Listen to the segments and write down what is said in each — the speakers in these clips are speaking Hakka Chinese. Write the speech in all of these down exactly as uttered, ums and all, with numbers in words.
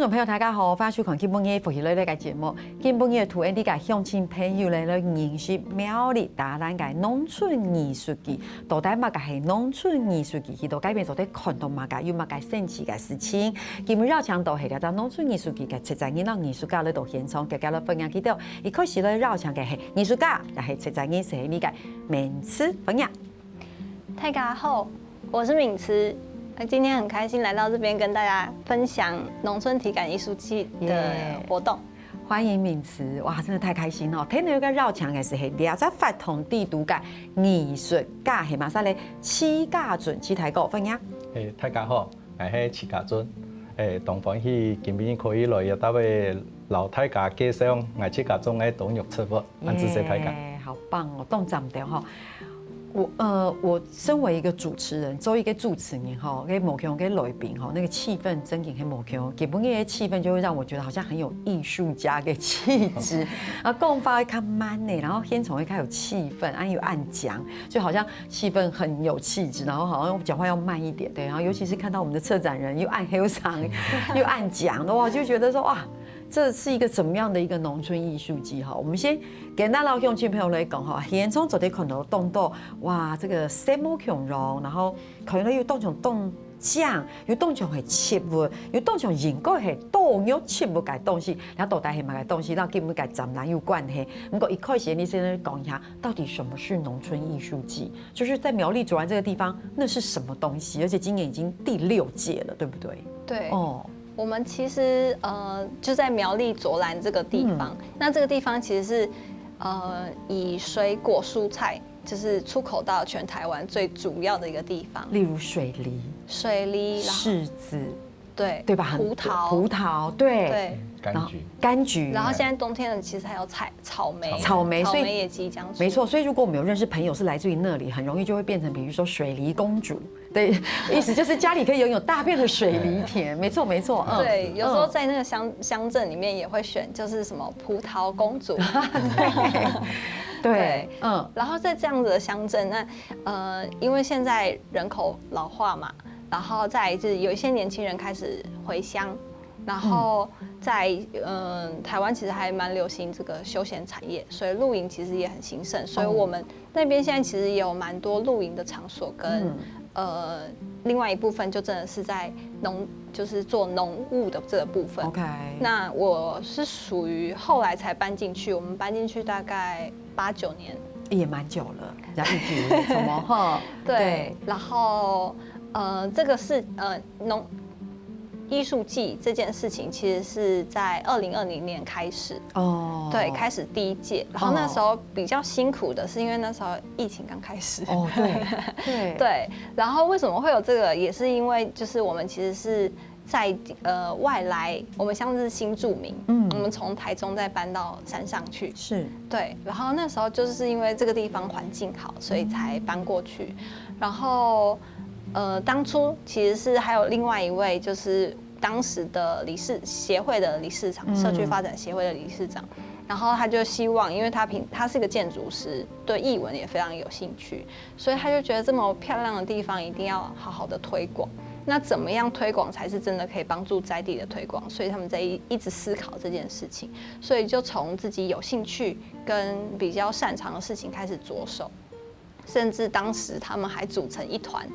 众朋友，大家好，欢迎收看今晡日福氣來了个节目。今晡日同𠊎等个鄉亲朋友來，來認識苗栗大湳个農村藝術季。到底麼个係農村藝術季？佢到該片做得看到麼个，有麼个神奇个事情？今日邀請到係這隻農村藝術季个策展人、藝術家來到現場，大家來分享佢兜。一開始來邀請个係藝術家，也係策展人，係𠊎等个敏慈，歡迎。 大家好，我是敏慈。那今天很开心来到这边跟大家分享农村体感艺术季的活动。欢迎敏慈，哇，真的太开心哦！今日个邀請个係這隻活動裡肚个藝術家，係麼儕咧？徐家俊，徐大哥，歡迎。誒，大家好，𠊎係徐家俊。誒，當歡喜今晡日可以來這搭位摎大家介紹𠊎徐家俊个多肉植物，恁仔細大家。耶，好棒哦，當讚个吼。 我呃，我身為一個主持人，做一個主持人吼，該無共个來賓吼，那個氣氛真的很無共。基本个氣氛就會讓我覺得好像很有藝術家的氣質，啊，講話會較慢呢，然後現場會較有氣氛，啊，又恁講，就好像氣氛很有氣質，然後好像講話要慢一點，對，然後尤其是看到我們的策展人又恁後生，又恁講的話，就覺得說哇，這是一個怎麼樣的一個農村藝術季哈？我們先簡單摎鄉親朋友來講哈，現場做得看到當多 哇，這個色目共樣，然後可能又當像當靚，又當像係植物，又當像應該係多肉植物个東西，然後到底係麼个東西，然後跟𠊎个展覽有關係。不過一開始你先來講一下，到底什麼是農村藝術季？就是在苗栗卓蘭這個地方，那是什麼東西？而且今年已經第六屆了，對不對？對。哦。我們其實呃就在苗栗卓蘭這個地方，那這個地方其實是呃以水果蔬菜 就是出口到全台灣最主要的一個地方。例如水梨、水梨，然後柿子，对，对吧？很葡萄，葡萄，对，对，柑橘，柑橘，然后现在冬天了，其实还有采草莓，草莓，草莓也即将出。没错，所以如果我们有认识朋友是来自于那里，很容易就会变成，比如说水梨公主，对，意思就是家里可以拥有大片的水梨田。没错，没错，嗯，对，有时候在那个乡乡镇里面也会选，就是什么葡萄公主。对，嗯，然后在这样子的乡镇，那呃，因为现在人口老化嘛，然后再来就是有一些年轻人开始回乡，然后在嗯、呃、台湾其实还蛮流行这个休闲产业，所以露营其实也很兴盛，所以我们那边现在其实也有蛮多露营的场所跟、嗯、呃另外一部分就真的是在农，就是做农务的这个部分。OK，那我是属于后来才搬进去，我们搬进去大概八九年，也蛮久了，然后一直怎么哈？对，然后呃，这个是呃农艺术季这件事情，其实是在二零二零年开始，哦，对，开始第一届，然后那时候比较辛苦的是，因为那时候疫情刚开始，哦，对对对，然后为什么会有这个，也是因为就是我们其实是 在呃外来，我们像是新住民，嗯，我们从台中再搬到山上去，是，对，然后那时候就是因为这个地方环境好，所以才搬过去。然后呃，当初其实是还有另外一位，就是当时的理事协会的理事长，社区发展协会的理事长，然后他就希望，因为他平他是个建筑师，对艺文也非常有兴趣， 所以他就觉得这么漂亮的地方一定要好好的推广。那怎么样推广才是真的可以帮助在地的推广？所以他们在一一直思考这件事情，所以就从自己有兴趣跟比较擅长的事情开始着手，甚至当时他们还组成一团，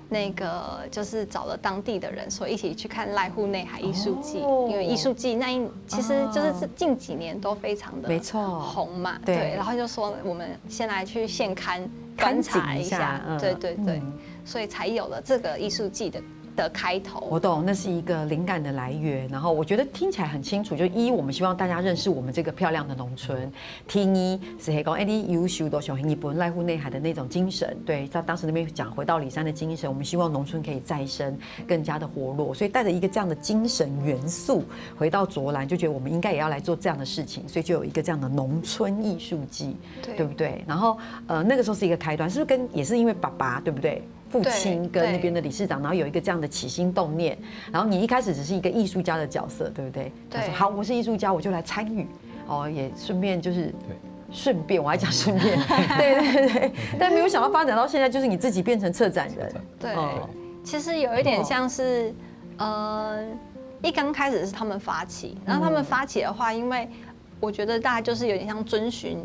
那个就是找了当地的人说一起去看濑户内海艺术季，因为艺术季那一其实就是近几年都非常的没错红嘛，对，然后就说我们先来去现勘观察一下，对对对，所以才有了这个艺术季的的开头。我懂，那是一个灵感的来源。然后我觉得听起来很清楚，就一，我们希望大家认识我们这个漂亮的农村；第二，是黑讲，哎，你有受到像日本濑户内海的那种精神，对，在当时那边讲回到里山的精神，我们希望农村可以再生，更加的活络，所以带着一个这样的精神元素回到卓兰，就觉得我们应该也要来做这样的事情，所以就有一个这样的农村艺术季，对不对？然后呃，那个时候是一个开端，是不是跟也是因为爸爸对不对？ 父亲跟那边的理事长，然后有一个这样的起心动念，然后你一开始只是一个艺术家的角色，对不对？他说好，我是艺术家，我就来参与，哦，也顺便就是顺便，我还讲顺便，对对对，但没有想到发展到现在，就是你自己变成策展人，对，其实有一点像是，呃，一刚开始是他们发起，然后他们发起的话，因为我觉得大家就是有点像遵循，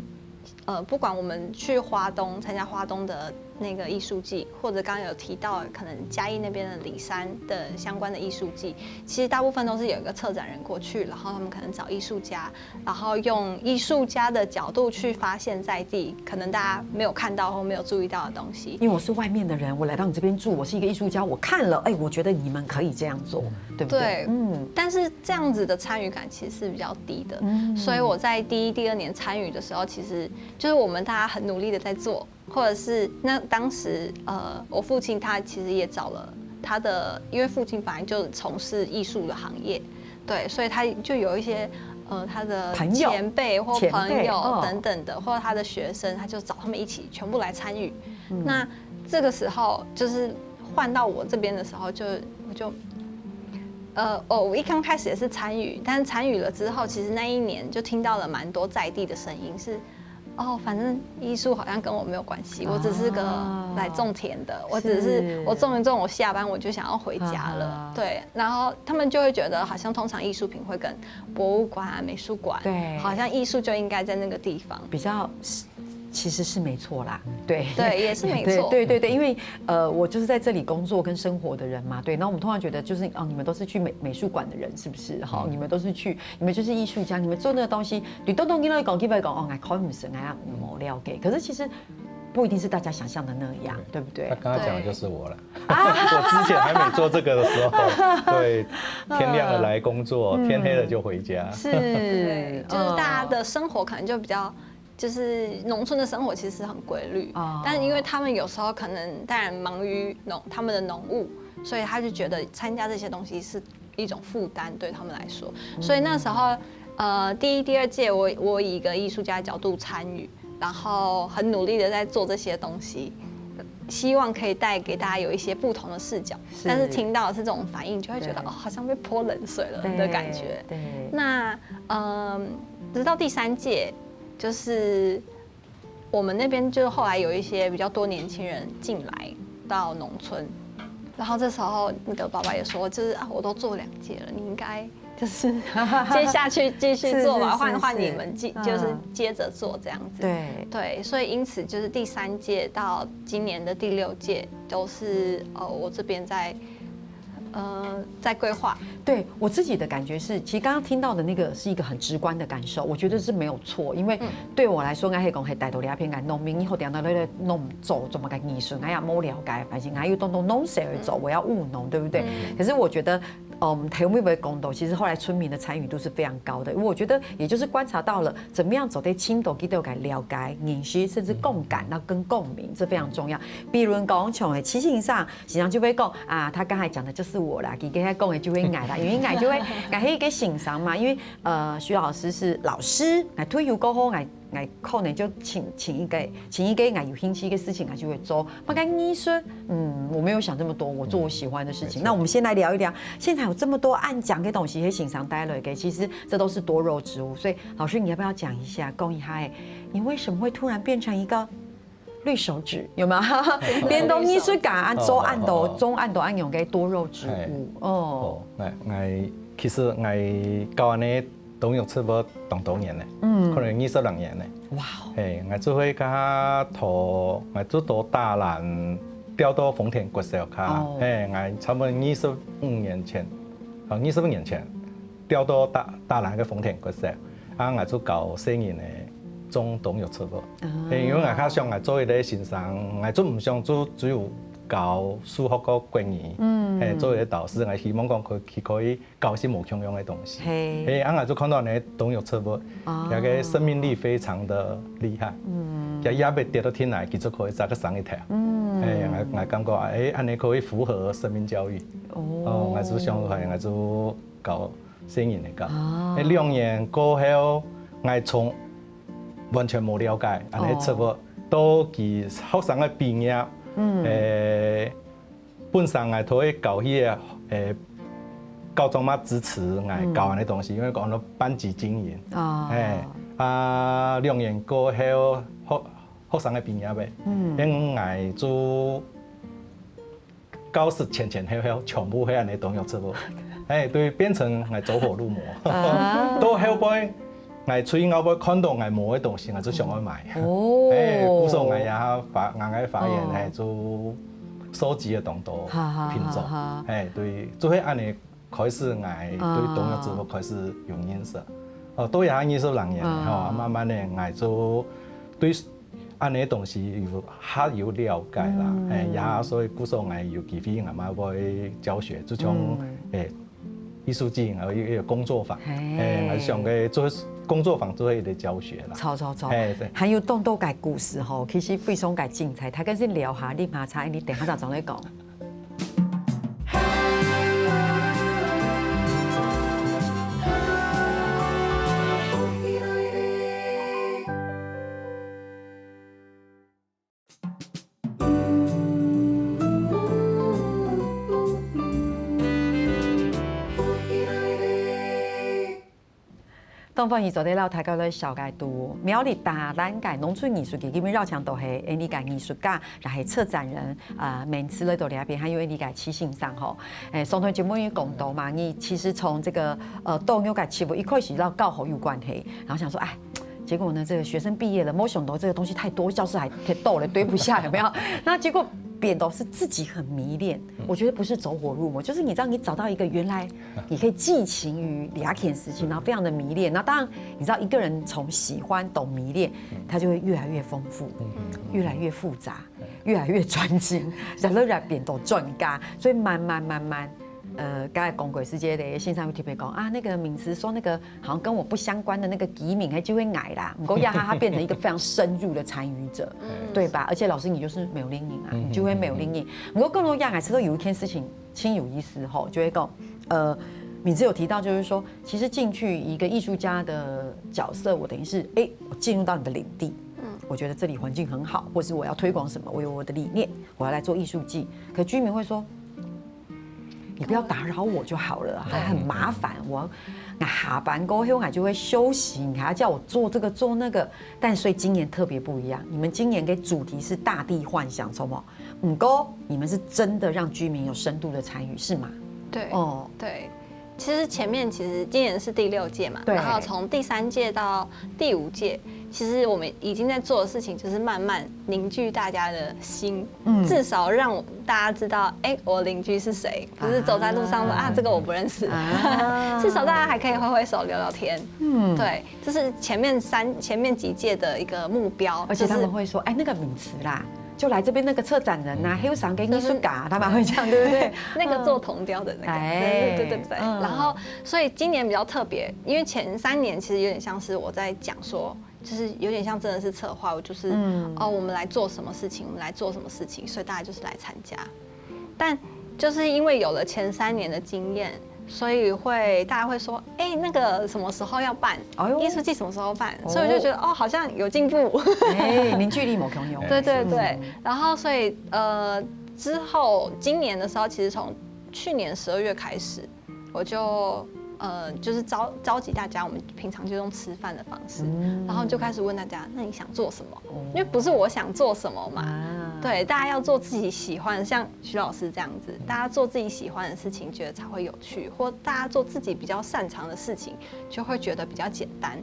呃，不管我们去花东参加花东的那个艺术季，或者刚刚有提到可能嘉义那边的里山的相关的艺术季，其实大部分都是有一个策展人过去，然后他们可能找艺术家，然后用艺术家的角度去发现在地可能大家没有看到或没有注意到的东西。因为我是外面的人，我来到你这边住，我是一个艺术家，我看了，哎，我觉得你们可以这样做，对不对？对，嗯，但是这样子的参与感其实是比较低的，所以我在第一、第二年参与的时候，其实就是我们大家很努力的在做，或者是那当时呃，我父亲他其实也找了他的，因为父亲本来就从事艺术的行业，对，所以他就有一些呃他的朋友前辈或前辈朋友嗯等等的，或者他的学生，他就找他们一起全部来参与。那这个时候就是换到我这边的时候，就我就。呃，哦，我一刚开始也是参与，但是参与了之后，其实那一年就听到了蛮多在地的声音，是，哦，反正艺术好像跟我没有关系，我只是个啊来种田的，我只是是我种一种，我下班我就想要回家了，啊哈对，然后他们就会觉得好像通常艺术品会跟博物馆啊、美术馆，对好像艺术就应该在那个地方，比较是其实是没错啦，对对，也是没错，对对对对，因为呃，我就是在这里工作跟生活的人嘛，对。那我们通常觉得就是哦，你们都是去美美术馆的人，是不是？哈，你们都是去，你们就是艺术家，你们做那个东西，你动动你来讲，基本讲哦，哎，看不是哎呀，没了解。可是其实不一定是大家想象的那样，对不对他？刚刚讲的就是我了。我之前还没做这个的时候，对，天亮了来工作，天黑了就回家。是，对，就是大家嗯的生活可能就比较，就是农村的生活其实很规律，哦但是因为他们有时候可能当然忙于农他们的农务，所以他就觉得参加这些东西是一种负担对他们来说，所以那时候呃第一、第二届我我以一个艺术家的角度参与，然后很努力的在做这些东西。希望可以带给大家有一些不同的视角，是但是听到的是这种反应，就会觉得对哦，好像被泼冷水了对的感觉。对，那嗯，直到第三届，就是我们那边就后来有一些比较多年轻人进来到农村，然后这时候那个爸爸也说，就是啊，我都做两届了，你应该就是接下去继续做吧，是是是换换你是们继嗯就是接着做这样子。对对，所以因此就是第三届到今年的第六届都是呃我这边在呃在规划。对我自己的感觉是，其实刚刚听到的那个是一个很直观的感受，我觉得是没有错，因为对我来说，我还讲还带到两片感，农民以后点到那个弄走怎么个艺术，哎呀，没了解，反正还有东东弄谁而走，我要务农，对不对？可是我觉得。嗯，头尾会讲到，其实后来村民的参与度是非常高的。因为我觉得，也就是观察到了怎么样走在深度去了解、了解、认识，甚至共感，那跟共鸣，这非常重要。比如讲，像诶，七星上，实际上就会讲啊，他刚才讲的就是我啦，其实他讲的就会矮啦，因为矮就会矮黑一个欣赏嘛，因为呃，徐老师是老师，矮退休过后，矮矮可能就请请一个请一个矮有兴趣一个事情，矮就会做。那个艺术，嗯，我没有想这么多，我做我喜欢的事情。那我们先来聊一聊，现在有这么多暗讲的东西，黑欣赏带来的，其实这都是多肉植物。所以老师，你要不要讲一下，讲一下，哎，你为什么会突然变成一个绿手指？有没有？变到艺术家啊，做暗斗，哦做暗斗暗用个多肉植物哦。哦，哎哎，其实哎，教安呢，都有差不多当多年了，嗯，可能二十来年了。哇，嘿，我就会跟他投，我就到大兰调到丰田国小卡，哦嘿，我差不多二十五年前，啊，二十五年前调到大大兰个丰田国小，啊，我就教細人个种东有植物。嘿，因为我较想我做一个先生，我就毋想做只有教数学个国语，嗯，嘿，做一个导师，我希望讲可佢可以教一些无共样个东西。嘿嘿，啊，我就看到呢东有植物，啊那个生命力非常的厉害，嗯，也也被跌到天来，其实可以再个生一条，嗯，嘿，我我感觉哎，安尼可以符合生命教育，哦，我就想，我就教。 生意个。啊，两年过后，𠊎從完全無了解，恁呢植物到佢學生个畢業，嗯，誒，本身𠊎都會教佢个，誒，家長嘛支持𠊎教恁呢東西，因為講到班級經營，啊，誒，啊，兩年過後，學學生个畢業誒，嗯，因為𠊎就 教室前前後後全部係恁呢東洋植物。哎，對，變成𠊎走火入魔。啊。到後背，𠊎出去外背看到𠊎無个東西，𠊎就想愛買。哦。哎，故所𠊎也花，𠊎个花園，哦。哎，就收集了當多哈哈品種。哈哈。哎，對，就會恁樣開始，𠊎對東洋植物開始有認識。哦，到這下二十零年了，啊。吼，慢慢的，𠊎就對 恁樣个東西有，較有了解啦。嗯。哎，也所以故所𠊎有機會，𠊎嘛會教學，就像，嗯。哎，藝術季，然後有，有工作坊，嘿。哎，𠊎想个做工作坊做一个教學啦。著，著，著。哎，對。還有當多个故事吼，其實非常个精彩，大家先聊下，啉下茶，你等下再轉來講。 當歡喜做得摎大家來紹介到苗栗大蘭个農村藝術節，今晡日邀請到係𠊎俚个藝術家，也係策展人，呃，明慈來到這片，還有𠊎俚个徐先生吼。誒，上段節目有講到嘛，你其實從這個，呃，當有个植物一開始到教學有關係，然後想說，哎，結果呢，這個學生畢業了，沒想到這個東西太多，教室還太多了，堆不下，有沒有？那結果變到是自己很迷戀，我覺得不是走火入魔，就是你知道，你找到一個原來你可以寄情於這件事情，然後非常的迷戀。那當然，你知道，一個人從喜歡到迷戀，他就會越來越豐富，越來越複雜，越來越專精，然後越來變到專家，所以慢慢慢慢。 呃，剛才講過，是這個先生有特別講啊，那個名詞說那個好像跟我不相關的那個居民，還就會矮啦。不過呀，他，他變成一個非常深入的參與者，對吧？而且老師你就是沒有靈敏啊，你就會沒有靈敏。不過更多樣還是都有一件事情，真有意思吼，就會講，呃，名詞有提到，就是說，其實進去一個藝術家的角色，我等於是，哎，我進入到你的領地，嗯，我覺得這裡環境很好，或是我要推廣什麼，我有我的理念，我要來做藝術季。可居民會說， 你不要打擾我就好了，還很麻煩。我，那下班過後，還就會休息，你還要叫我做這個做那個。但所以今年特別不一樣，你們今年的主題是大地幻想，什麼？不過你們是真的讓居民有深度的參與，是嗎？對，哦，對。其實前面其實今年是第六屆嘛，對。然後從第三屆到第五屆，其實我們已經在做的事情就是慢慢凝聚大家的心，嗯。至少讓大家知道，哎，我鄰居是誰，不是走在路上說，啊，這個我不認識。啊。至少大家還可以揮揮手、聊聊天。嗯。對，這是前面三，前面幾屆的一個目標，而且他們會說，就是，哎，那個名詞啦，就來這邊那個策展人啊，還有三個藝術家，他們會這樣，對不對？那個做銅雕的那個，哎，對，對，對，對。嗯。然後，所以今年比較特別，因為前三年其實有點像是我在講說，就是有點像真的是策劃，我就是，嗯。哦，我們來做什麼事情，我們來做什麼事情，所以大家就是來參加。但就是因為有了前三年的經驗，所以會，大家會說，哎，那個什麼時候要辦？哎喲。藝術季什麼時候辦？哦。所以我就覺得，哦，好像有進步。哎，凝聚力無共樣。對，對，對。嗯。然後所以，呃，之後今年的時候，其實從去年十二月開始， 我就，呃，就是召，召集大家，我們平常就用吃飯的方式，嗯。然後就開始問大家，那你想做什麼？哦。因為不是我想做什麼嘛，啊。對，大家要做自己喜歡，像徐老師這樣子，大家做自己喜歡的事情，覺得才會有趣，或大家做自己比較擅長的事情，就會覺得比較簡單。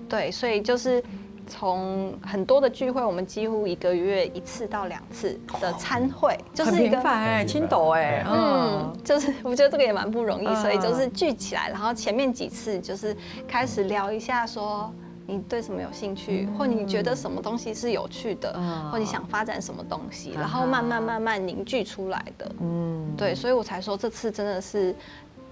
對，所以就是從很多的聚會，我們幾乎一個月一次到兩次的餐會，就是一個很頻繁欸，很頻繁。青島欸，嗯。嗯，就是我覺得這個也蠻不容易，嗯。所以就是聚起來，然後前面幾次就是開始聊一下說你對什麼有興趣，嗯。或你覺得什麼東西是有趣的，嗯。或你想發展什麼東西，啊哈。然後慢慢慢慢凝聚出來的。嗯。對，所以我才說這次真的是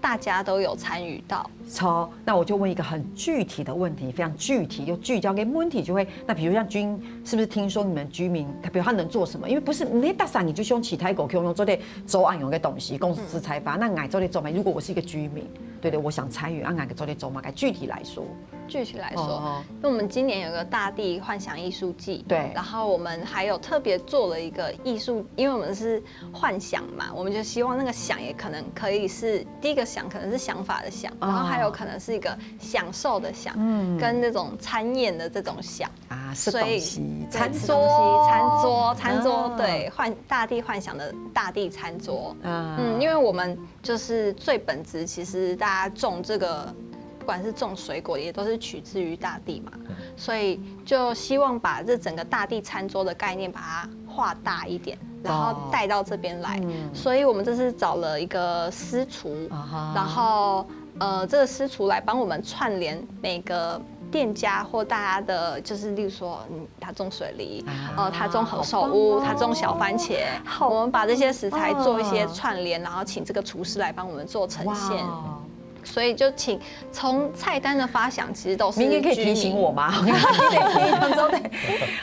大家都有參與到。好，那我就問一個很具體的問題，非常具體又聚焦的問題，就會，那比如像居，是不是聽說你們居民，他比如他能做什麼？因為不是，你打算你就用其他一個共樣做得做恁樣的東西，公司開發，嗯。那𠊎做得做嘛？如果我是一個居民，對對，我想參與，啊，𠊎做得做嘛？該具體來說。具體來說，哦。因為我們今年有個大地幻想藝術季，對。然後我們還有特別做了一個藝術，因為我們是 幻想嘛，我們就希望那個想也可能可以是，第一個想可能是想法的想，哦。然後還有可能是一個享受的享，嗯。跟那種餐宴的這種享。啊。吃东西，所以，对，餐桌，吃东西，餐桌，餐桌，啊。对，幻-，大地幻想的大地餐桌。啊。嗯，因为我们就是最本质，其实大家种这个，不管是种水果，也都是取自于大地嘛，嗯。所以就希望把这整个大地餐桌的概念把它画大一点，然后带到这边来。哦。嗯。所以我们这次找了一个私厨，啊哈。然后，呃，这个私厨来帮我们串联每个店家或大家的，就是例如说，嗯，他种水梨，啊。呃，他种何首乌，好棒哦。他种小番茄，好我们把这些食材做一些串联，哦。然后请这个厨师来帮我们做呈现。哇哦。所以就请，从菜单的发想，其实都是明年可以提醒我吗？居民。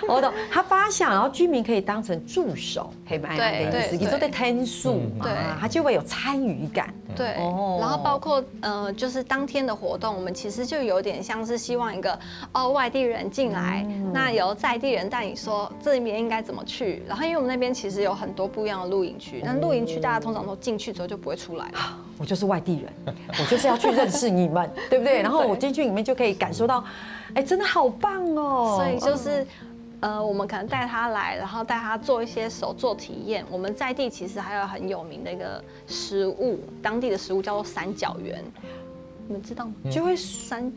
我懂，他发想，然后居民可以当成助手，可以吗？对，这样的意思，对，你说的对。天数嘛，对。他就会有参与感。对，哦。然后包括，呃，就是当天的活动，我们其实就有点像是希望一个，哦，外地人进来，嗯。那由在地人带你说这边应该怎么去。然后因为我们那边其实有很多不一样的露营区，那露营区大家通常都进去之后就不会出来了。我就是外地人，我就是要去认识你们，对不对？然后我进去里面就可以感受到，哎，真的好棒哦。所以就是，呃，我们可能带他来，然后带他做一些手作体验。我们在地其实还有很有名的一个食物，当地的食物叫做三角圆，你们知道吗？嗯。就会三，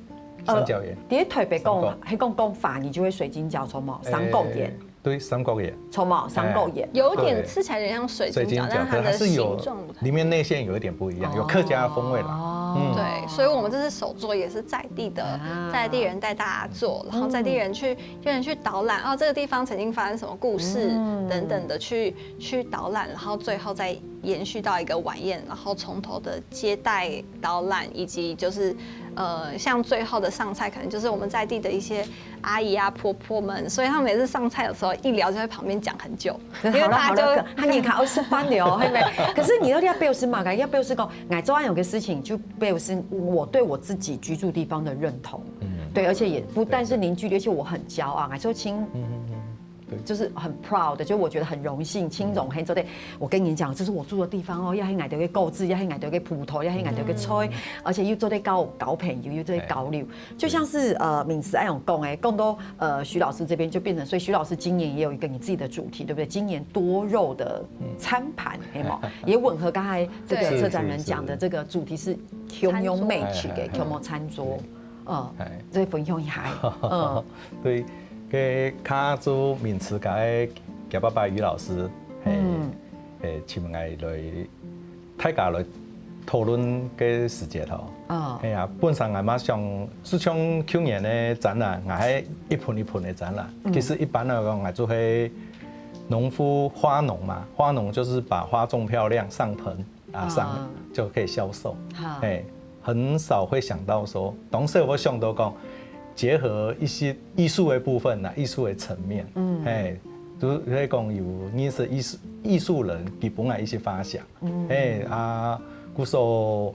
呃，三角圆。在台北讲，三角。还讲讲法，你就会水晶饺，什么三角圆。哎，对，三角圆。什么三角圆。哎，有点吃起来有点像水晶饺，对。水晶饺，但它的可是它是有，形状不太一样。里面内馅有一点不一样，有客家风味啦。哦。嗯。对，所以我们这是手作，也是在地的，啊。在地人带大家做，然后在地人去，嗯。有人去导览，哦，这个地方曾经发生什么故事，嗯。等等的去，去导览，然后最后再延续到一个晚宴，然后从头的接待导览，以及就是，呃，像最后的上菜，可能就是我们在地的一些阿姨啊、婆婆们，所以他们每次上菜的时候，一聊就在旁边讲很久，因为大家就会好了好了，他你看，哦，吃饭了哦，对不对？可是你要表示嘛，要表示讲，哎，做这样的事情，就表示我对我自己居住地方的认同。嗯。对，而且也不但是凝聚力，而且我很骄傲，哎，说亲，嗯嗯嗯。对。就是很 proud，就我觉得很荣幸，亲，嗯。荣幸做得，我跟你讲，这是我住的地方哦，也是𠊎兜个果子，也是𠊎兜个葡萄，也是𠊎兜个菜，嗯。而且又做得交，交朋友，又做得交流。哎。就像是，呃，明慈恁樣講的，講到，呃，徐老师这边就变成，所以徐老师今年也有一个你自己的主题，对不对？今年多肉的，嗯。餐盘，嘿吗？也吻合刚才这个策展人讲的这个主题是 共样match个，是，是，是。共样餐桌。哎，哎。嗯，哎。再分享一下。嗯。对，个卡祖明慈个，个爸爸于老师，嘿，嗯。嘿，请𠊎来，大家来讨论个时节吼。哦。嘿啊，本身𠊎嘛想，就像去年个展览，𠊎还一盆一盆个展览。嗯。其实一般来讲，𠊎就会农夫花农嘛，花农就是把花种漂亮上盆， 啊，上啊。就可以销售。好。哎，很少会想到说，当时我想到讲，结合一些艺术的部分啊，艺术的层面，嗯。哎，就是讲有认识艺术，艺术人，佢本来一些发想，嗯。哎，啊，故所，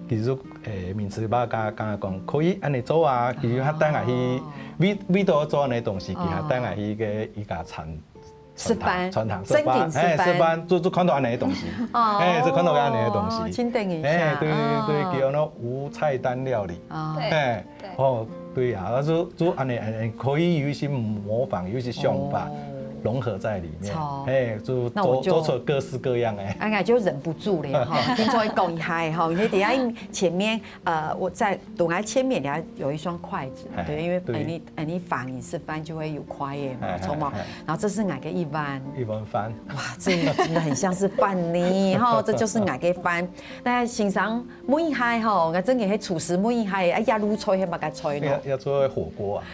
其实，哎，明慈爸刚刚讲，可以恁样做啊，其实佢帶𠊎去，哦。为，为到做恁样个东西，佢还带𠊎去个一个餐 食饭，餐厅食饭，正經食飯。哎，食饭，就，就看到恁樣个東西。哦。哎，就看到恁樣个東西。哦，請等一下。哎，對，對，哦。佢安到無菜單料理。哦。對，哎，對。哦，對啊，就，就恁樣，恁樣可以有一些模仿，有一些想法，哦。融合在裡面。好。哎，就做，那我就，做出各式各樣的。哎呀，就忍不住了哈，聽說講一下哈，你等一下前面，呃，我在，等下前面你要有一雙筷子嘛，哎，對，因為，對。哎，你，哎，你飯，你食飯就會有筷子嘛，哎，哎，著無？哎。 然後這是𠊎个一碗。一碗飯。哇，這真的很像是飯呢，吼，這就是𠊎个飯。那先生，問一下吼，𠊎真个係廚師問一下，哎呀，滷菜係麼个菜呢？要，要做火鍋啊。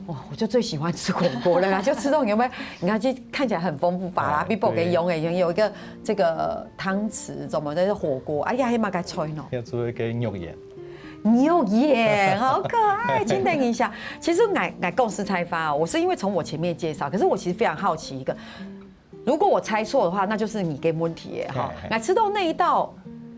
哇，我就最喜歡吃火鍋了啦，就吃這種有沒有？你看，就看起來很豐富吧啦，哎，比別个用的，對。有一個這個湯匙，怎麼，這是火鍋，哎呀，係麼个菜呢？要做一個肉圓。 牛眼，好可愛，請等一下。其實𠊎，𠊎講實在話哦，我是因為從我前面介紹，可是我其實非常好奇一個，如果我猜錯的話，那就是你个問題耶，哈。嘿，嘿。𠊎知道那一道，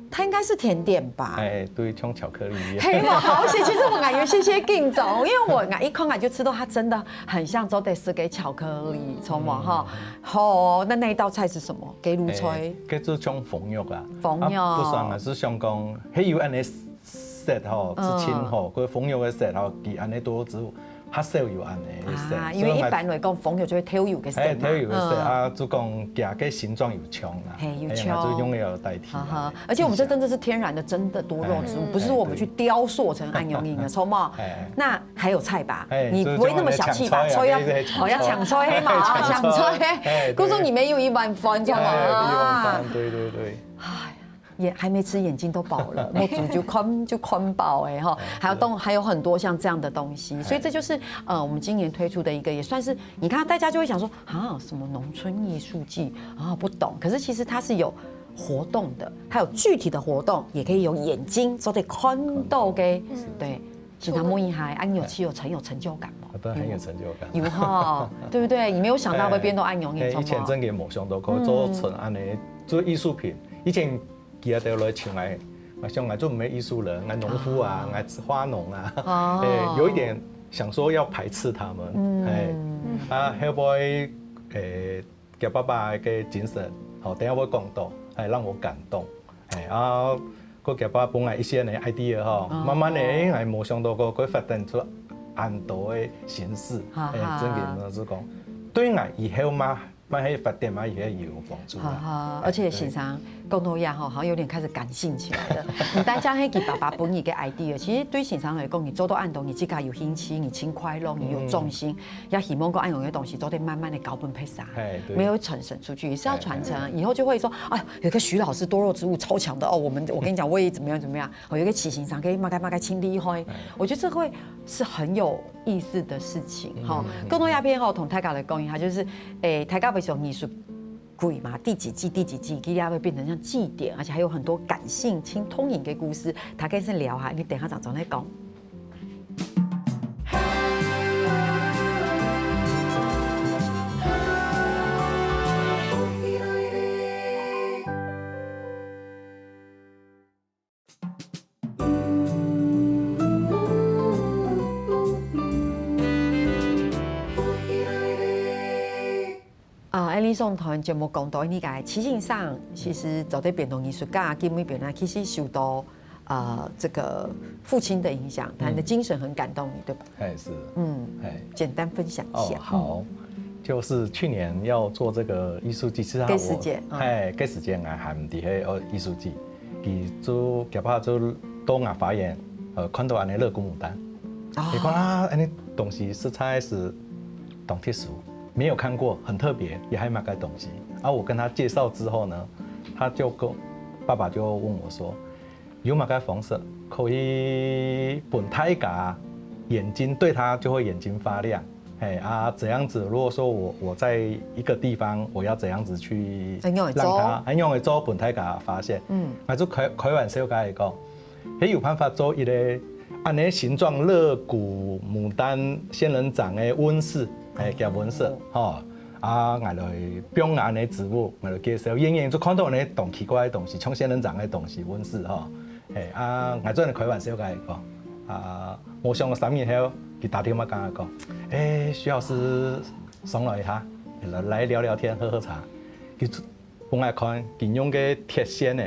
它應該是甜點吧？哎，對，像巧克力一樣。嘿，我好險，其實𠊎有些些緊張，因為𠊎，𠊎一看𠊎就知道它真的很像做得食个巧克力，著無哈？嗯。好，那那一道菜是什麼？雞滷菜。哎，這就像封肉啊。封肉。啊，不算啊，係想講，還有恁樣 set吼，嗯。之前吼，个封肉个set吼，佢恁樣都只有較少有恁樣个色。啊，因為一般來講，紅油就會豆油个色嘛。哎，豆油个色，嗯。啊，就講佢个形狀有像啦。嘿，有像。哎呀，就用个有代替啦。哈哈，而且我們這真的是天然的，真的多肉植物，哎。不是說我們去雕塑成恁樣个，著無？哎。那還有菜吧？哎，你不會那麼小氣吧？就，就菜要，哦，要搶菜，嘿嘛，哦，搶菜。搶菜，哎，故所你們有一碗飯，著無？哎，有一碗飯，啊。對，對，對。哎，也還沒吃，眼睛都飽了，目珠就看，就看飽欸，哈。哎，還有東，是。還有很多像這樣的東西，所以這就是，呃，我們今年推出的一個，也算是，你看大家就會想說，啊，什麼農村藝術季啊，不懂。可是其實它是有活動的，它有具體的活動，也可以用眼睛做得看到个，嗯。對。 經常問一下，啊，你有去有成，有成就感嗎？啊，當然很有成就感。有哈，對不對？你沒有想到會變到恁樣，哎，你知道嗎？哎，以前真个無想到，可以做成恁樣，做藝術品。以前佢兜來請𠊎，𠊎想𠊎做毋係藝術人，𠊎農夫啊，啊。𠊎花農啊，哦。哎，有一點想說要排斥他們，嗯。哎，啊，後尾，哎， 佢爸爸个精神，吼，等下會講到，哎，讓我感動。哎，啊，佢爸爸分𠊎一些个idea吼，哦。慢慢个，哎，𠊎無想到過，會發展出恁多个形式，哈哈。哎，真个，老實講，對𠊎以後嘛，嘛係發展嘛，以後有幫助啦。哈哈，哎，而且先生講到這吼，好像有點開始感性起來了。毋單淨係佢爸爸分你个idea，其實對先生來講，你做到恁多，你自家有興趣，你真快樂，你有重心， 也希望講恁樣个東西做得慢慢的交分別儕，嘿，對。沒有傳承出去，也是要傳承啊。嘿，嘿。以後就會說，哎，有個徐老師多肉植物超強的哦，我們，我跟你講，我也怎麼樣怎麼樣，哦，有個徐先生可以麼个麼个清理吼。嘿。我覺得這會是很有意思的事情，哈。嗯，嗯，嗯。更多影片吼，同大家來講一下，就是，誒，大家為什麼藝術 鬼嘛，第幾季、第幾季，佢也會變成像祭典，而且還有很多感性、親通靈的故事，大家先聊哈，你等一下再轉來講。啊，恁樣上段節目講到，你个徐先生其實做得變成藝術家，今尾變啊，其實受到，呃，這個父親的影響，他的精神很感動你，對吧？哎，是。嗯，哎。簡單分享一下。哦，好。嗯。就是去年要做這個藝術季，其實我，該時節，嗯。哎，該時節𠊎還毋知係，呃，藝術季。 佢就，佢爸就到𠊎花園，呃，看到恁樣樂谷牡丹。哦。佢講啊，恁樣東西實在是當特殊，沒有看過，很特別，也還蠻个東西。啊，我跟他介紹之後呢，他就跟，爸爸就問我說，有麼个方式可以分大家眼睛對他就會眼睛發亮？ 嘿，啊，這樣子，如果說我，我在一個地方，我要怎樣子去讓他，哎，用來做分大家發現。嗯。那就開，開玩笑跟佢講，嘿，有辦法做一個恁樣形狀樂谷牡丹仙人掌个溫室，哎，叫溫室，吼。啊，𠊎來放恁樣植物，𠊎來介紹，遠遠就看到恁樣當奇怪个東西，像仙人掌个東西，溫室，吼。 嘿，啊，𠊎做得開玩笑跟佢講，啊，無想三日後，佢打電話跟𠊎講，欸，徐老師，上來一下，來，來聊聊天，喝喝茶。佢就分𠊎看，佢用个鐵線呢，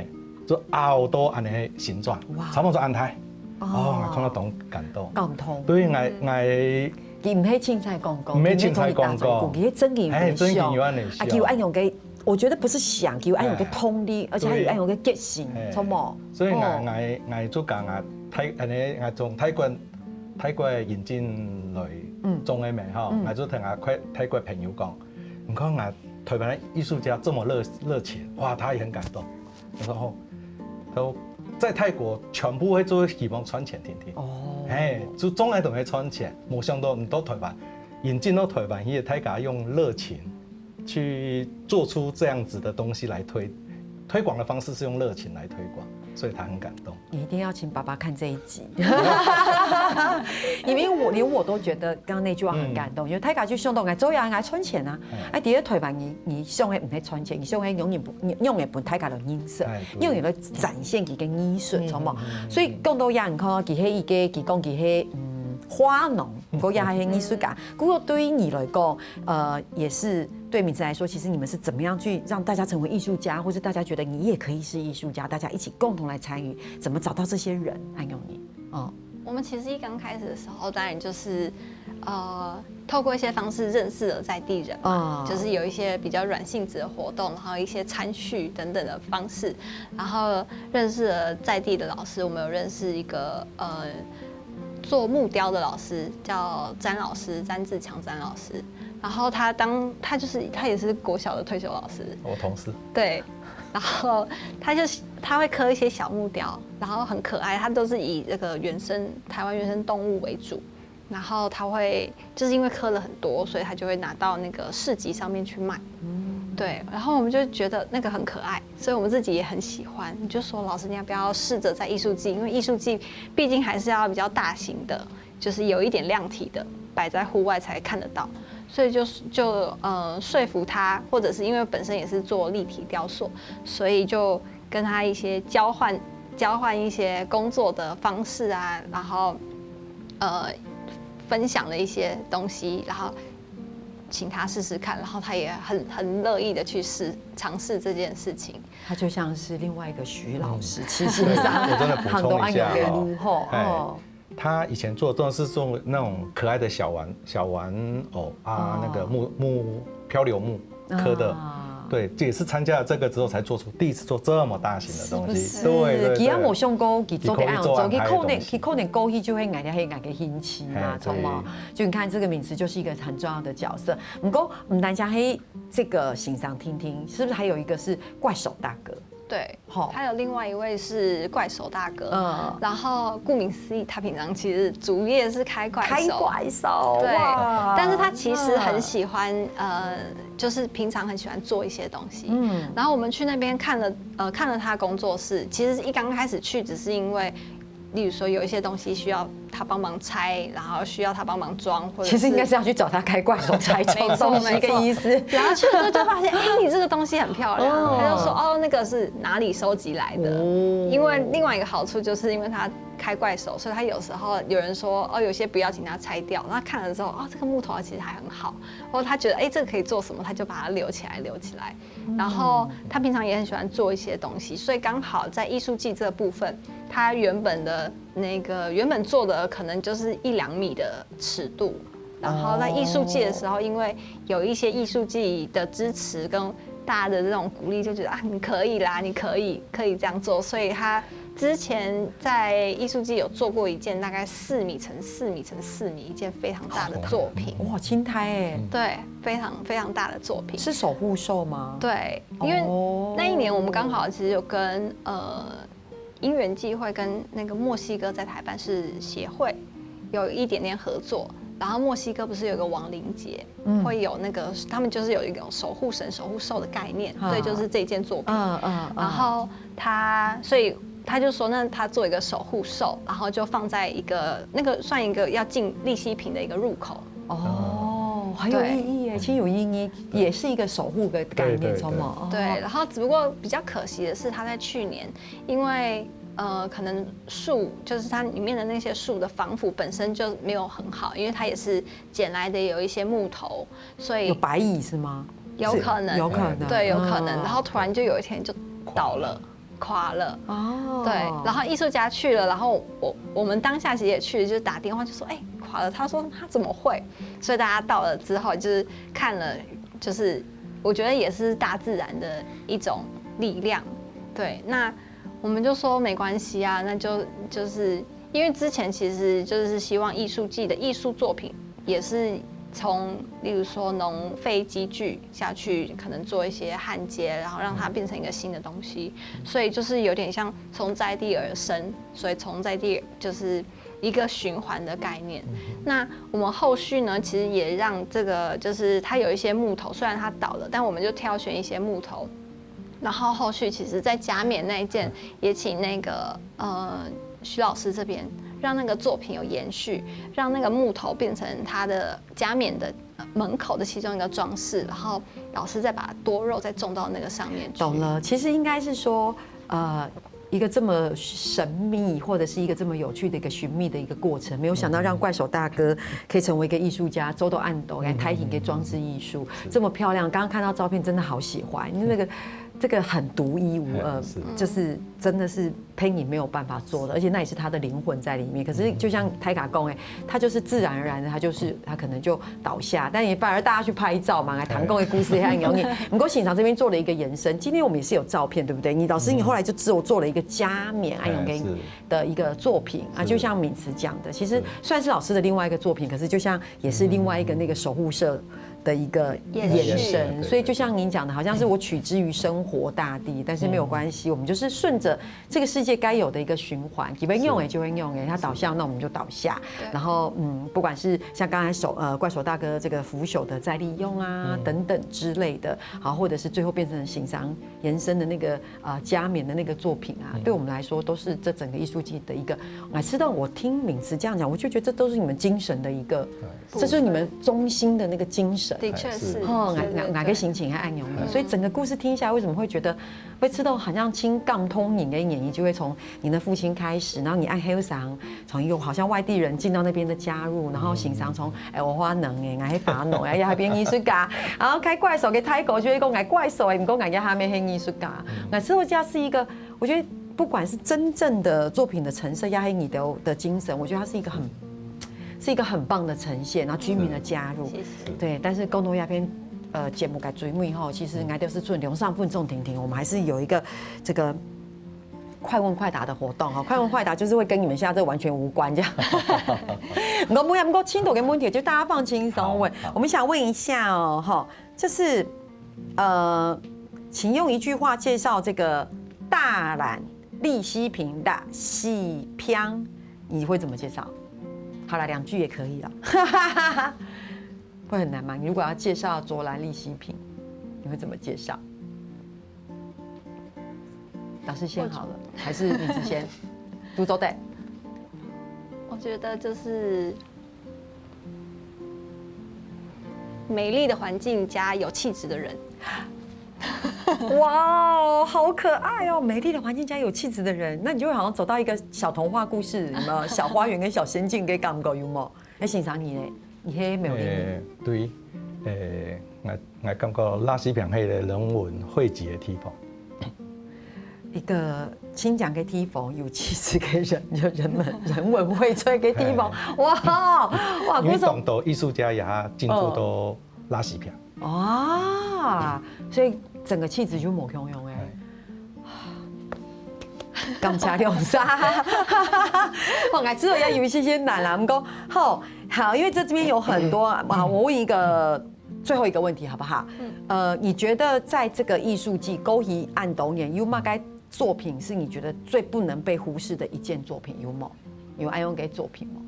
就拗到恁樣形狀，哇。差不多恁大。哦。哦，𠊎看到當感動。感動。對，𠊎，嗯。𠊎佢毋係凊彩講講，毋係凊彩講講。佢毋係同你打嘴鼓，佢係真个有恁樣想。嘿，真个有恁樣想。啊，佢有恁樣个 我覺得不是想，佢有恁樣个動力，哎，而且佢有恁樣个決心，對。哎，著無？所以𠊎，哦。𠊎，𠊎就講啊，泰，恁樣，𠊎從泰國，泰國引進來，嗯。種个咩吼，嗯。𠊎就同𠊎泰，泰國朋友講，你看啊，台灣的藝術家這麼熱，熱情，哇，他也很感動。我說，哦，他說在泰國全部會做希望賺錢定定。哦。哎，就種个都會賺錢，無想到你到台灣，引進到台灣，也大家用熱情 去做出這樣子的東西來推，推廣的方式是用熱情來推廣，所以他很感動。你一定要請爸爸看這一集，因為我，連我都覺得剛剛那句話很感動，嗯。因為大家就想到，哎，做人愛賺錢啊，嗯。哎，其實台灣你，你想的毋係賺錢，你想的永遠不，你永遠分大家來認識，哎，對。永遠來展現一個藝術，嗯，著無？嗯，嗯，嗯。所以講到這，你看，佢係一個，佢講佢係，嗯，花農，毋過也係藝術家。嗯。不過對於你來講， 呃，也是對敏慈來說，其實你們是怎麼樣去讓大家成為藝術家，或是大家覺得你也可以是藝術家，大家一起共同來參與，怎麼找到這些人，還有你，哦。我们其实一刚开始的时候，当然就是呃，透过一些方式认识了在地人嘛，嗯就是有一些比较软性质的活动，然后一些餐叙等等的方式，然后认识了在地的老师。我们有认识一个呃做木雕的老师，叫詹老师，詹志强詹老师。然后他当他就是他也是国小的退休老师，我同事，对，然后他就是他会刻一些小木雕，然后很可爱，他都是以这个原生台湾原生动物为主，然后他会就是因为刻了很多，所以他就会拿到那个市集上面去卖。对，然后我们就觉得那个很可爱，所以我们自己也很喜欢。你就说老师，你要不要试着在艺术季？因为艺术季毕竟还是要比较大型的，就是有一点量体的，摆在户外才看得到，所以就是就呃说服他，或者是因为本身也是做立体雕塑，所以就跟他一些交换交换一些工作的方式啊，然后呃分享了一些东西，然后请他试试看，然后他也很很乐意的去试尝试这件事情。他就像是另外一个徐老师，其实对上我真的补充一下很多按钮给哦撸吼，哎哦，他以前做的都是做那种可爱的小玩小玩偶啊，哦那个木木漂流木刻的，啊对，这也是参加了这个之后才做出第一次做这么大型的东西，是对对对，佢也冇想过佢做得恁樣做，佢可以做恁大的佢可能東西佢可能过去就會愛个係愛个興趣嘛，哎知道嗎？就你看這個名詞就是一個很重要的角色。不過，毋單淨係這個先生聽聽，是不是還有一個是怪手大哥？对，吼还有另外一位是怪手大哥，嗯然后顾名思义，他平常其实主业是开怪手，開怪手，对哇，但是他其实很喜欢，呃，就是平常很喜欢做一些东西。嗯然后我们去那边看了，呃，看了他工作室。其实一刚开始去，只是因为，例如说有一些东西需要他帮忙拆，然后需要他帮忙装，或者其實應該是要去找他開怪手拆裝東西的意思。然后去了之后就发现，哎、你这个东西很漂亮。哦他就说，哦，那个是哪里收集来的？哦因为另外一个好处就是因为他开怪手，所以他有时候有人说，哦，有些不要请他拆掉，那看了之后，哦，这个木头其实还很好，或者他觉得，哎、这个可以做什么，他就把它留起来，留起来。然后他平常也很喜欢做一些东西，所以刚好在艺术季这部分，他原本的那个原本做的可能就是一两米的尺度，然后在艺术季的时候，因为有一些艺术季的支持跟大家的这种鼓励，就觉得啊，你可以啦，你可以，可以这样做，所以他之前在艺术季有做过一件大概四米乘四米乘四米一件非常大的作品，哇，青苔哎，对，非常非常大的作品。是守护兽吗？对，因为哦那一年我们刚好其实有跟呃因缘际会跟那个墨西哥在台办事协会有一点点合作，然后墨西哥不是有个亡灵节，嗯会有那个他们就是有一种守护神、守护兽的概念，嗯对，就是这一件作品。嗯嗯，嗯然后他，所以他就说，那他做一个守护兽，然后就放在一个那个算一个要进立溪坪的一个入口。哦，很有对意义耶，其实有意义，也是一个守护的概念，对对知道吗？哦对，然后只不过比较可惜的是，他在去年因为呃，可能树就是它里面的那些树的防腐本身就没有很好，因为它也是捡来的有一些木头，所以有白蚁是吗？有可能，有可能，对，有可能。嗯然后突然就有一天就倒了，垮了。哦，对，然后艺术家去了，然后我我们当下其实也去，就是打电话就说，哎、垮了。他说他怎么会？所以大家到了之后，就是看了，就是我觉得也是大自然的一种力量。对，那我们就说没关系啊，那就就是因为之前其实就是希望艺术季的艺术作品也是从，例如说农废机具下去，可能做一些焊接，然后让它变成一个新的东西，所以就是有点像从在地而生，所以从在地就是一个循环的概念。那我们后续呢，其实也让这个就是它有一些木头，虽然它倒了，但我们就挑选一些木头，然后后续其实在加冕那一件，也请那个呃徐老师这边让那个作品有延续，让那个木头变成它的加冕的呃门口的其中一个装饰，然后老师再把多肉再种到那个上面去。懂了，其实应该是说，呃，一个这么神秘或者是一个这么有趣的一个寻觅的一个过程，没有想到让怪手大哥可以成为一个艺术家，周到暗斗来开型给装置艺术，这么漂亮。刚刚看到照片，真的好喜欢，因为那个这个很独一无二，是就是真的是配音没有办法做的，而且那也是他的灵魂在里面。可是就像大家讲的，他就是自然而然的，他就是他可能就倒下，但也反而大家去拍照嘛，来谈过的故事很容易。不过现场这边做了一个延伸，今天我们也是有照片，对不对？你老师你后来就只有做了一个加冕，哎，给是的一个作品啊，是就像敏慈讲的，其实是算是老师的另外一个作品，可是就像也是另外一个那个守护社的一个延延续伸，对所以就像您讲的，好像是我取之于生活大地，但是没有关系，我们就是顺着这个世界该有的一个循环，基本用哎就会用哎，它倒下那我们就倒下，然后嗯，不管是像刚才手呃怪手大哥这个腐朽的再利用啊等等之类的，好，或者是最后变成形象延伸的那个呃加冕的那个作品啊，对我们来说都是这整个艺术季的一个。我知道我听敏慈这样讲，我就觉得这都是你们精神的一个，这是你们中心的那个精神。的确是，哦，对对哪哪哪个心情还按容易，所以整个故事听下来，为什么会觉得会吃到好像亲港通你的演绎，就会从你的父亲开始，然后你爱黑桑，从一个好像外地人进到那边的加入，然后形象从哎我花能哎，哎发能哎，还变艺术家，然后开怪手给泰国，就会讲哎怪手哎，你讲人家还没黑艺术家，那吃到家是一个，我觉得不管是真正的作品的陈设，也是你的的精神，我觉得它是一个很。是一个很棒的呈现，然后居民的加入，谢谢。对，但是更多鸦片呃节目个最尾吼，其实应该就是做两三分钟停停，我们还是有一个这个快问快答的活动哈，快问快答就是会跟你们现在这完全无关这样。不过不过，听懂个问题就大家放轻松问，我们想问一下哦，哈，就是呃，请用一句话介绍这个大兰利息平大西平，你会怎么介绍？好了，两句也可以了。会很难吗？你如果要介绍卓兰利息平，你会怎么介绍？老师先好了，还是你之先？都做对。我觉得就是美丽的环境加有气质的人。哇哦，好可爱哦！美丽的环境加有气质的人，那你就会好像走到一个小童话故事，有没有？小花园跟小仙境给感觉有没有？那欣赏你嘞，你黑没有灵。诶，对，诶，我我感觉拉西平黑的人文汇集的地方，一个亲讲个地方，有气质个人，有人们人文荟萃个地方，哇哇，因为当多艺术家也进驻到拉西平。哇，所以整个气质就无共样哎。感谢两三，我还知道要有一些些难啦，不过好好，因为这这边有很多啊，我问一个最后一个问题好不好？呃，你觉得在这个艺术季勾起按导演有么个作品是你觉得最不能被忽视的一件作品？有吗？有爱用给作品吗？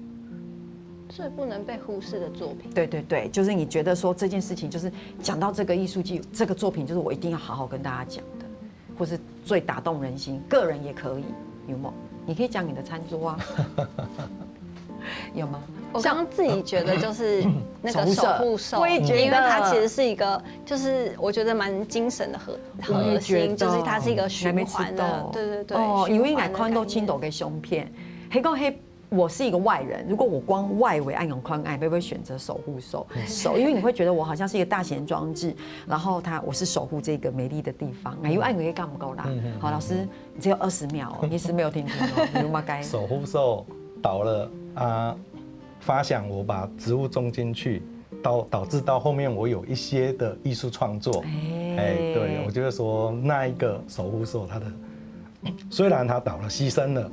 最不能被忽视的作品。对对对，就是你觉得说这件事情，就是讲到这个艺术季，这个作品就是我一定要好好跟大家讲的，或是最打动人心，个人也可以，有吗？你可以讲你的餐桌啊，有吗？我刚刚自己觉得就是那个守护兽，我也觉得，因为它其实是一个，就是我觉得蛮精神的核核心，就是它是一个循环的，对对对。哦，因为来看到青岛的胸片，黑讲黑。我是一个外人，如果我光外围按用看，哎，会不会选择守护兽？手，因为你会觉得我好像是一个大型装置，然后它我是守护这个美丽的地方，哎，又按个干不够啦。好，老师，你只有二十秒哦，你是没有听清哦，你有没有该？守护兽倒了啊，发想我把植物种进去，导导致到后面我有一些的艺术创作。哎，对，我觉得说那一个守护兽，它的虽然它倒了，牺牲了，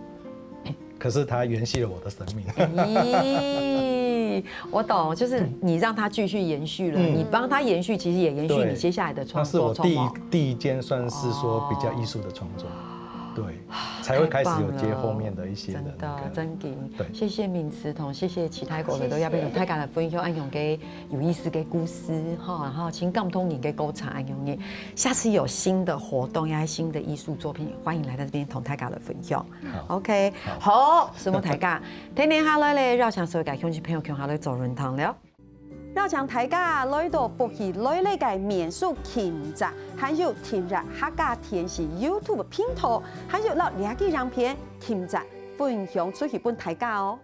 可是它延续了我的生命。咦，我懂，就是你让它继续延续了，你帮它延续，其实也延续你接下来的创作。那是我第一第一件算是说比较艺术的创作，对，才会开始有接后面的一些真的真的，对，谢谢敏慈同谢谢其他国的都要被大家来分享，哎，用个有意思的故事哈，然后请感动你的歌唱，哎，用个下次有新的活动呀，新的艺术作品，欢迎来到这边同大家来分享。OK，好，什么大家，天天下来嘞，邀请所有个乡亲朋友共下来做论坛了。邀请大家来到福气来了个民宿品质，还有订阅客家电视YouTube频道，还有到这个影片品质分享出去分大家哦。